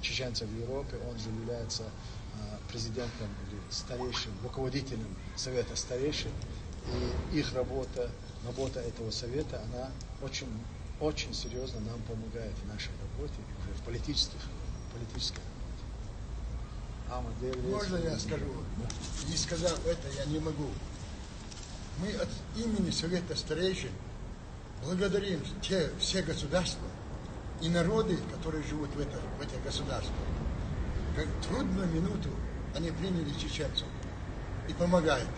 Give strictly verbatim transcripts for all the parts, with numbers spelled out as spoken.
чеченцев в Европе, он же является а, президентом или старейшим, руководителем Совета старейшин. И их работа, работа этого совета, она очень, очень серьезно нам помогает в нашей работе, уже в политических, политической работе. Амадейлес. Можно я скажу? Не сказав это, я не могу. Мы от имени Совета старейшин благодарим те все государства и народы, которые живут в, это, в этих государствах. Как в трудную минуту они приняли чеченцев и помогают.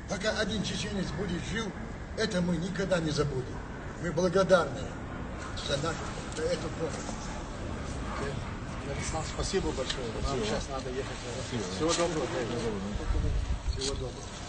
Пока один чеченец будет жив, это мы никогда не забудем. Мы благодарны за, нашу, за эту помощь. Владислав, спасибо большое. Нам сейчас надо ехать. Всего доброго. Всего доброго.